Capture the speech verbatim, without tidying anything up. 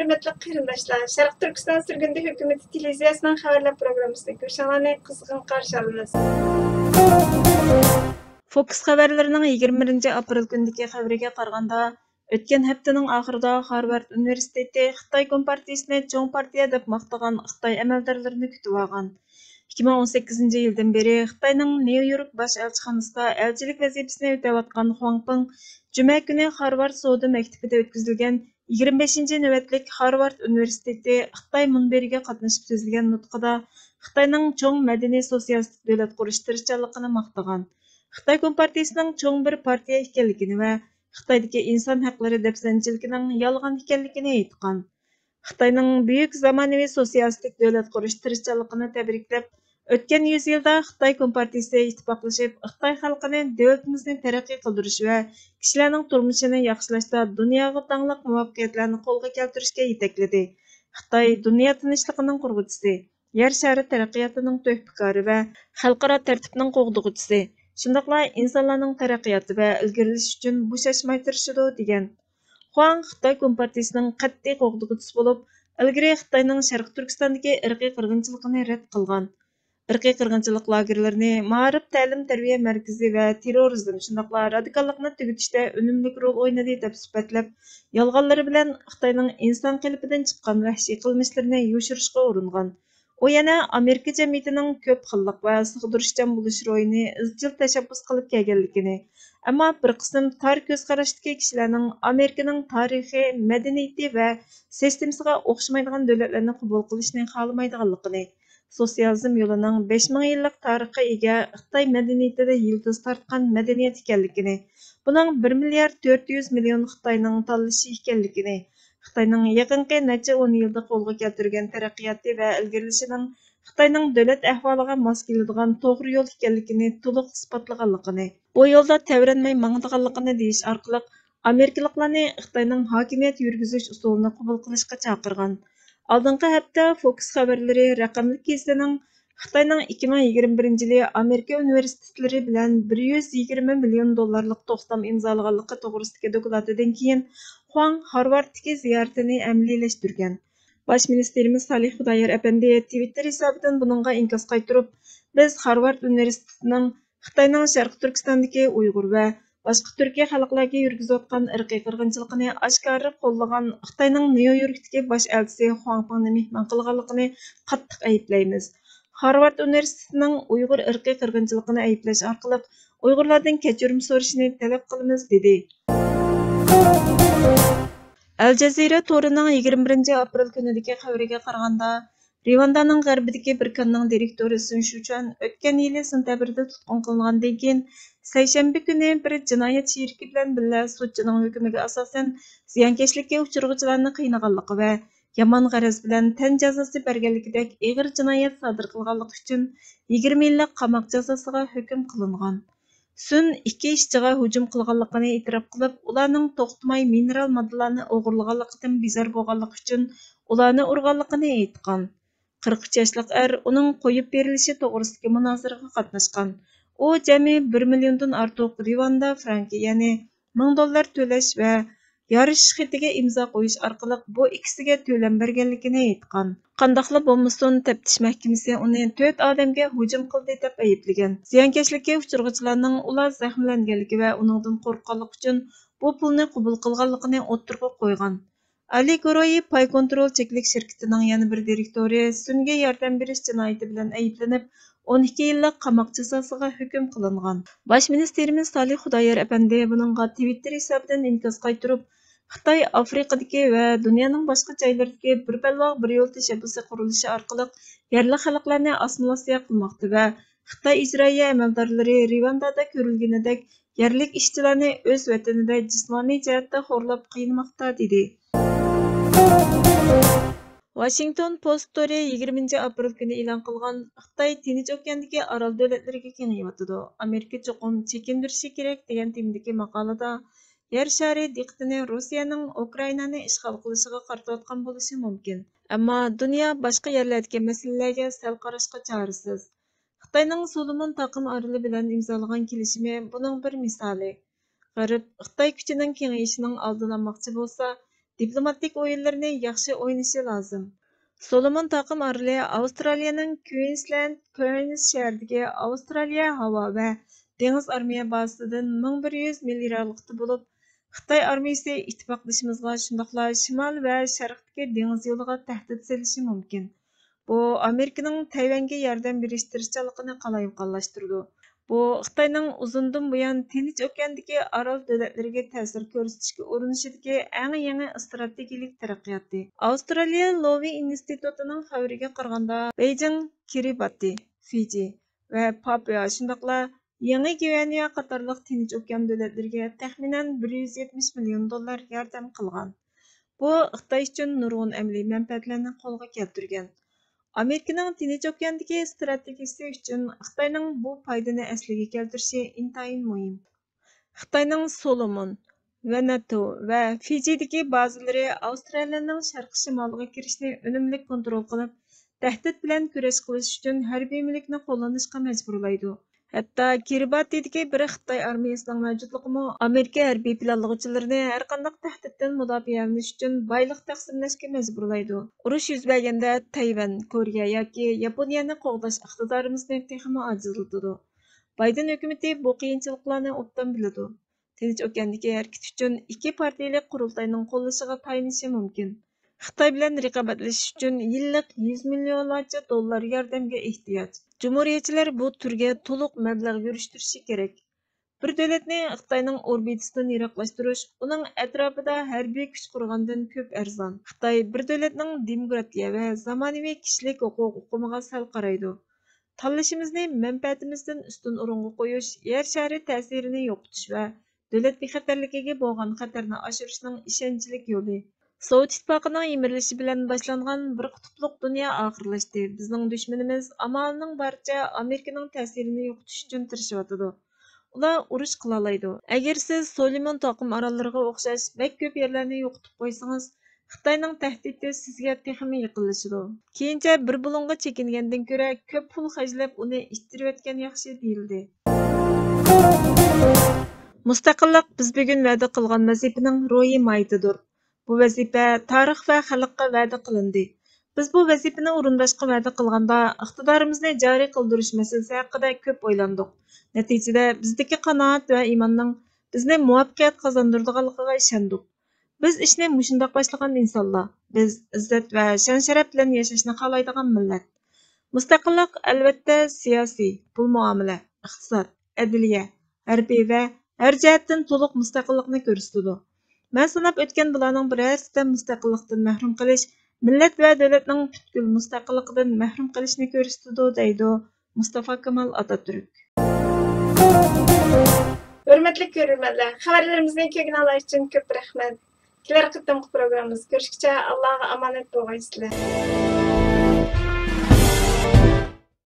ھۆرمەتلىك قېرىنداشلار، شەرقىي تۈركىستان سۈرگۈندە ھۆكۈمىتى تېلېۋىزىيەسىنىڭ خەۋەرلەر پروگراممىسىدىن كۆرۈشۈڭلارنى قىزغىن قارشى ئالىمىز. فوكۇس خەۋەرلىرىنىڭ يىگىرمە بىرىنچى ئاپرېل كۈنىدىكى خەۋىرىگە قارىغاندا، ئۆتكەن ھەپتىنىڭ ئاخىرىدا خارۋارد ئۇنىۋېرسىتېتى خىتاي كومپارتىيىسىنى چوڭ پارتىيە دەپ ماختىغان خىتاي ئەمەلدارلىرىنى كۈتۈۋالغان. ئىككى مىڭ ئون سەككىزىنچى يىلدىن بېرى خىتاينىڭ نيۇ يورك باش ئەلچىخانىسىدا ئەلچىلىك ۋەزىپىسىنى ئۆتەۋاتقان خۇاڭ پېڭ جۈمە كۈنى خارۋارد سودا مەكتىپىدە ئۆتكۈزۈلگەن يىگىرمە بەشىنچى نۆۋەتلىك خارۋارد ئۇنىۋېرسىتېتى خىتاي مۇنبىرىگە قاتنىشىپ سۆزلىگەن نۇتقىدا خىتاينىڭ چوڭ مەدەنىي سوتسىيالىستىك دۆلەت قۇرۇش تىرىشچانلىقىنى ماختىغان. خىتاي كومپارتىيىسىنىڭ چوڭ بىر پارتىيە ئىكەنلىكىنى ۋە خىتايدىكى ئىنسان ھەقلىرى دەپسەندىچىلىكىنىڭ يالغان ئىكەنلىكىنى ئېيتقان. خىتاينىڭ بۈيۈك زامانىۋى سوتسىيالىستىك دۆلەت قۇرۇش تىرىشچانلىقىنى تەبرىكلەپ، ئۆتكەن يۈز يىلدا خىتاي كومپارتىيىسى ئىتتىپاقلىشىپ، خىتاي خەلقىنى، دۆلىتىمىزنى تەرەققىي قىلدۇرۇش ۋە كىشىلەرنىڭ تۇرمۇشىنى ياخشىلاشتا دۇنياغا داڭلىق مۇۋەپپەقىيەتلەرنى قولغا كەلتۈرۈشكە يېتەكلىدى. خىتاي دۇنيا تىنچلىقىنىڭ قۇرغۇچىسى، يەر شارى تەرەققىياتىنىڭ تۆھپىكارى ۋە خەلقئارا تەرتىپنىڭ قوغدىغۇچىسى، شۇنداقلا ئىنسانلارنىڭ تەرەققىياتى ۋە ئىلگىرىلىشى ئۈچۈن بوشاشماي تىرىشىدۇ، دېگەن. خۇاڭ خىتاي كومپارتىيىسىنىڭ قەتئىي قوغدىغۇچىسى بولۇپ، ئىلگىرى خىتاينىڭ شەرقىي تۈركىستاندىكى ئىرقىي قىرغىنچىلىقىنى رەت قىلغان. ئىرقىي قىرغىنچىلىق لاگېرلىرىنى مائارىپ، تەلىم، تەربىيە مەركىزى ۋە تېررورىزم، شۇنداقلا رادىكاللىقنى تۈگىتىشتە ئۈنۈملۈك رول ئوينىدى، دەپ سۈپەتلەپ، يالغانلىرى بىلەن خىتاينىڭ ئىنسان قېلىپىدىن چىققان ۋەھشىي قىلمىشلىرىنى يوشۇرۇشقا ئۇرۇنغان. ئۇ يەنە ئامېرىكا جەمئىيىتىنىڭ كۆپ خىللىق ۋە سىغدۇرۇشچان بولۇش روھىنى ئىزچىل تەشەببۇس قىلىپ كەلگەنلىكىنى، ئەمما بىر قىسىم تار كۆز قاراشتىكى كىشىلەرنىڭ ئامېرىكىنىڭ تارىخى، مەدەنىيىتى ۋە سىستېمىسىغا ئوخشىمايدىغان دۆلەتلەرنى قوبۇل قىلىشنى خالىمايدىغانلىقىنى، سوتسىيالىزم يولىنىڭ بەش مىڭ يىللىق تارىخقا ئىگە، خىتاي مەدەنىيىتىدە يىلتىز تارتقان مەدەنىيەت ئىكەنلىكىنى، بۇنىڭ بىر مىليارد تۆت يۈز مىليون خىتاينىڭ تاللىشى ئىكەنلىكىنى، خىتاينىڭ يېقىنقى نەچچە ئون يىلدا قولغا كەلتۈرگەن تەرەققىياتى ۋە ئىلگىرىلىشىنىڭ خىتاينىڭ دۆلەت ئەھۋالىغا ماس كېلىدىغان توغرا يول ئىكەنلىكىنى تولۇق ئىسپاتلىغانلىقىنى، بۇ يولدا تەۋرەنمەي ماڭىدىغانلىقىنى دېيىش ئارقىلىق، ئامېرىكىلىقلارنى خىتاينىڭ ھاكىمىيەت يۈرگۈزۈش ئۇسۇلىنى قوبۇل قىلىشقا چاقىرغان. ئالدىنقى ھەپتە فوكۇس خەۋەرلىرى رەقەملىك گېزىتىنىڭ خىتاينىڭ ئىككى مىڭ يىگىرمە بىرىنچى يىلى ئامېرىكا ئۇنىۋېرسىتېتلىرى بىلەن بىر يۈز يىگىرمە مىليون دوللارلىق توختام ئىمزالىغانلىقى توغرىسىدىكى دوكلاتىدىن كېيىن، خۇاڭ خارۋاردتىكى زىيارىتىنى ئەمەلىيلەشتۈرگەن. باش مىنىستىرىمىز سالىھ خۇدايار ئەپەندى تىۋىتتېر ھېسابىدىن بۇنىڭغا ئىنكاس قايتۇرۇپ، بىز خارۋارد ئۇنىۋېرسىتېتىنىڭ خىتاينىڭ شەرقىي تۈركىستاندىكى ئۇيغۇر ۋە باشقا تۈركىي خەلقلەرگە يۈرگۈزۈۋاتقان ئىرقىي قىرغىنچىلىقىنى ئاشكارىلىپ قوللىغان خىتاينىڭ نيۇ يوركتىكى باش ئەلچىسى خۇاڭ پېڭنى مېھمان قىلغانلىقىنى قاتتىق ئەيىبلەيمىز. خارۋارد ئۇنىۋېرسىتېتىنىڭ ئۇيغۇر ئىرقىي قىرغىنچىلىقىنى ئەيىبلەش ئارقىلىق ئۇيغۇرلاردىن كەچۈرۈم سورىشىنى تەلەپ قىلىمىز، دېدى. ئەل جەزىرە تورىنىڭ يىگىرمە بىرىنچى ئاپرېل كۈنىدىكى خەۋىرىگە قارىغاندا، رىۋاندانىڭ غەربىدىكى بىر كاننىڭ دىرېكتورى سۈن شۇچۈەن ئۆتكەن يىلى سېنتەبىردە تۇتقۇن قىلىنغاندىن كېيىن، سەيشەنبە كۈنى بىر جىنايەت شېرىكى بىلەن بىللە سوتچىنىڭ ھۆكمىگە ئاساسەن زىيانكەشلىككە ئۇچرىغۇچىلارنى قىينىغانلىقى ۋە يامان غەرەز بىلەن تەن جازاسى بەرگەنلىكىدەك ئېغىر جىنايەت سادىر قىلغانلىقى ئۈچۈن يىگىرمە يىللىق قاماق جازاسىغا ھۆكۈم قىلىنغان. سۈن ئىككى ئىشچىغا ھۇجۇم قىلغانلىقىنى ئېتىراپ قىلىپ، ئۇلارنىڭ توختىماي مىنېرال ماددىلارنى ئوغرىلىغانلىقىدىن بىزار بولغانلىقى ئۈچۈن ئۇلارنى ئۇرغانلىقىنى ئېيتقان. قىرىق ئۈچ ياشلىق ئەر ئۇنىڭ قويۇپ بېرىلىشى توغرىسىدىكى مۇنازىرىگە قاتناشقان. ئۇ جەمئىي بىر مىليوندىن ئارتۇق رىۋاندا فرانكى، يەنى مىڭ دوللار تۆلەش ۋە يارىشىش خېتىگە ئىمزا قويۇش ئارقىلىق بۇ ئىككىسىگە تۆلەم بەرگەنلىكىنى ئېيتقان. قانداقلا بولمىسۇن، تەپتىش مەھكىمىسى ئۇنى تۆت ئادەمگە ھۇجۇم قىلدى دەپ ئەيىبلىگەن. زىيانكەشلىككە ئۇچرىغۇچىلارنىڭ ئۇلار زەخىملەنگەنلىكى ۋە ئۇنىڭدىن قورققانلىقى ئۈچۈن بۇ پۇلنى قوبۇل قىلغانلىقىنى ئوتتۇرىغا قويغان. ئالى گۇرۇھى پاي كونترول چەكلىك شىركىتىنىڭ يەنە بىر دىرېكتورى سۈنگە ياردەم بېرىش جىنايىتى بىلەن ئەيىبلىنىپ، ئون ئىككى يىللىق قاماق جازاسىغا ھۆكۈم قىلىنغان. باش مىنىستىرىمىز سالىھ خۇدايار ئەپەندى بۇنىڭغا تىۋىتتېر ھېسابىدىن ئىنكاس قايتۇرۇپ، خىتاي ئافرىقىدىكى ۋە دۇنيانىڭ باشقا جايلىرىدىكى بىر بەلباغ، بىر يول تەشەببۇسى قۇرۇلۇشى ئارقىلىق يەرلىك خەلقلەرنى ئاسسىمىلياتسىيە قىلماقتا ۋە خىتاي ئىجرائىيە ئەمەلدارلىرى رىۋاندادا كۆرۈلگىنىدەك يەرلىك ئىشچىلارنى ئۆز ۋەتىنىدە جىسمانىي جەھەتتە خورلاپ قىينىماقتا، دېدى. ۋاشىنگتون پوست تورى يىگىرمىنچى ئاپرېل كۈنى ئېلان قىلغان خىتاي تىنچ ئوكياندىكى ئارال دۆلەتلىرىگە كېڭىيىۋاتىدۇ، ئامېرىكا چوقۇم چېكىندۈرۈشى كېرەك دېگەن تېمىدىكى ماقالىدا، يەر شارى دىققىتىنى روسىيەنىڭ ئۇكرائىنانى ئىشغال قىلىشىغا قارىتىۋاتقان بولۇشى مۇمكىن. ئەمما دۇنيا باشقا يەرلەردىكى مەسىلىلەرگە سەل قاراشقا چارىسىز. خىتاينىڭ سولومون تاقىم ئارىلى بىلەن ئىمزالىغان كېلىشىمى بۇنىڭ بىر مىسالى. غەرب خىتاي كۈچىنىڭ كېڭىيىشىنىڭ ئالدىنى ئالماقچى بولسا، دىپلوماتىك ئويۇنلىرىنى ياخشى ئوينىشى لازىم. سولومون تاقىم ئارىلى ئاۋسترالىيەنىڭ كۇينسلاند كېرنس شەھىرىدىكى ئاۋسترالىيە ھاۋا ۋە دېڭىز ئارمىيە بازىسىدىن مىڭ بىر يۈز مىل يىراقلىقتا بولۇپ، خىتاي ئارمىيىسى ئىتتىپاقدىشىمىزغا، شۇنداقلا شىمال ۋە شەرقتىكى دېڭىز يولىغا تەھدىت سېلىشى مۇمكىن. بۇ ئامېرىكىنىڭ تەيۋەنگە ياردەم بېرىش تىرىشچانلىقىنى قالايمىقانلاشتۇرىدۇ. بۇ خىتاينىڭ ئۇزۇندىن بۇيان تىنچ ئوكياندىكى ئارال دۆلەتلىرىگە تەسىر كۆرسىتىشكە ئۇرۇنۇشىدىكى ئەڭ يېڭى ئىستراتېگىيەلىك تەرەققىياتى. ئاۋسترالىيە لوۋى ئىنستىتۇتىنىڭ خەۋىرىگە قارىغاندا، بېيجىڭ كىرىباتى، فىجى ۋە پاپۇيا، شۇنداقلا يېڭى گۋىئانە قاتارلىق تىنچ ئوكيان دۆلەتلىرىگە تەخمىنەن بىر يۈز يەتمىش مىليون دوللار ياردەم قىلغان. بۇ خىتاي ئۈچۈن نۇرغۇن ئەمەلىي مەنپەئەتلەرنى قولغا كەلتۈرگەن. ئامېرىكىنىڭ تىنچ ئوكياندىكى ئىستراتېگىيىسى ئۈچۈن خىتاينىڭ بۇ پايدىنى ئەسلىگە كەلتۈرۈشى ئىنتايىن مۇھىم. خىتاينىڭ سولومون، ۋانۇئاتۇ ۋە فىجىدىكى بازىلىرى ئاۋسترالىيەنىڭ شەرقىي شىمالىغا كىرىشنى ئۈنۈملۈك كونترول قىلىپ، تەھدىت بىلەن كۈرەش قىلىش ئۈچۈن ھەربىي مۈلۈكنى قوللىنىشقا مەجبۇرلايدۇ. ھەتتا كىرىباتىدىكى بىر خىتاي ئارمىيەسىنىڭ مەۋجۇتلۇقىمۇ ئامېرىكا ھەربىي پىلانلىغۇچىلىرىنى ھەرقانداق تەھدىتتىن مۇداپىئەلىنىش ئۈچۈن بايلىق تەقسىملەشكە مەجبۇرلايدۇ. ئۇرۇش يۈز بەرگەندە تەيۋەن، كورېيە ياكى ياپونىيەنى قوغداش ئىقتىدارىمىزنى تېخىمۇ ئاجىزلىتىدۇ. بايدېن ھۆكۈمىتى بۇ قىيىنچىلىقلارنى ئوبدان بىلىدۇ. تىنچ ئوكياندىكى ھەرىكىتى ئۈچۈن ئىككى پارتىيەلىك قۇرۇلتاينىڭ قوللىشىغا تايىنىشى مۇمكىن. خىتاي بىلەن رىقابەتلىشىش ئۈچۈن يىللىق يۈز مىليونلارچە دوللار ياردەمگە ئېھتىياج. جۇمھۇرىيەتچىلەر بۇ تۈرگە تولۇق مەبلەغ يۈرۈشتۈرۈشى كېرەك. بىر دۆلەتنى خىتاينىڭ ئوربىتىسىدىن يىراقلاشتۇرۇش ئۇنىڭ ئەتراپىدا ھەربىي كۈچ قۇرغاندىن كۆپ ئەرزان. خىتاي بىر دۆلەتنىڭ دېموكراتىيە ۋە زامانىۋى كىشىلىك ھوقۇق ئۇقۇمىغا سەل قارايدۇ. تاللىشىمىزنى مەنپەئەتىمىزدىن ئۈستۈن ئورۇنغا قويۇش يەر شارى تەسىرىنى يوقىتىش ۋە دۆلەت بىخەتەرلىكىگە بولغان خەتەرنى ئاشۇرۇشنىڭ ئىشەنچلىك يولى. سوۋېت ئىتتىپاقىنىڭ يىمىرىلىشى بىلەن باشلانغان بىر قۇتۇپلۇق دۇنيا ئاخىرلاشتى. بىزنىڭ دۈشمىنىمىز ئامالىنىڭ بارىچە ئامېرىكىنىڭ تەسىرىنى يوقىتىش ئۈچۈن تىرىشىۋاتىدۇ. ئۇلار ئۇرۇش قىلالايدۇ. ئەگەر سىز سولىمون تاقىم ئاراللىرىغا ئوخشاش بەك كۆپ يەرلەرنى يوقىتىپ قويسىڭىز، خىتاينىڭ تەھدىتى سىزگە تېخىمۇ يېقىنلىشىدۇ. كېيىنچە بىر بۇلۇڭغا چېكىنگەندىن كۆرە، كۆپ پۇل خەجلەپ ئۇنى ئىتتىرىۋەتكەن ياخشى، دېيىلدى. مۇستەقىللىق بىز بۈگۈن ۋەدە قىلغان ۋەزىپىنىڭ روھىي ماھىيىتىدۇر. بۇ ۋەزىپە تارىخ ۋە خەلققە ۋەدە قىلىندى. بىز بۇ ۋەزىپىنى ئورۇنداشقا ۋەدە قىلغاندا، ئىقتىدارىمىزنى جارى قىلدۇرۇش مەسىلىسى ھەققىدە كۆپ ئويلاندۇق. نەتىجىدە، بىزدىكى قانائەت ۋە ئىماننىڭ بىزنى مۇۋەپپەقىيەت قازاندۇرىدىغانلىقىغا ئىشەندۇق. بىز ئىشنى مۇشۇنداق باشلىغان ئىنسانلار. بىز ئىززەت ۋە شان-شەرەپ بىلەن ياشاشنى خالايدىغان مىللەت. مۇستەقىللىق، ئەلۋەتتە، سىياسىي، پۇل مۇئامىلە، ئىقتىساد، ئەدلىيە، ھەربىي ۋە ھەر جەھەتتىن تولۇق مۇستەقىللىقنى كۆرسىتىدۇ. مەن ساناپ ئۆتكەن بۇلارنىڭ بىرەرىسىدە مۇستەقىللىقتىن مەھرۇم قېلىش مىللەت ۋە دۆلەتنىڭ پۈتكۈل مۇستەقىللىقىدىن مەھرۇم قېلىشنى كۆرسىتىدۇ، دەيدۇ مۇستافا كامال ئاتاتۈرك. ھۆرمەتلىك كۆرۈرمەنلەر، خەۋەرلىرىمىزنى كۆرگىنىڭلار ئۈچۈن كۆپ رەھمەت. كېلەر قېتىمقى پروگراممىمىزدا كۆرۈشكىچە ئاللاغا ئامانەت بولغايسىلەر.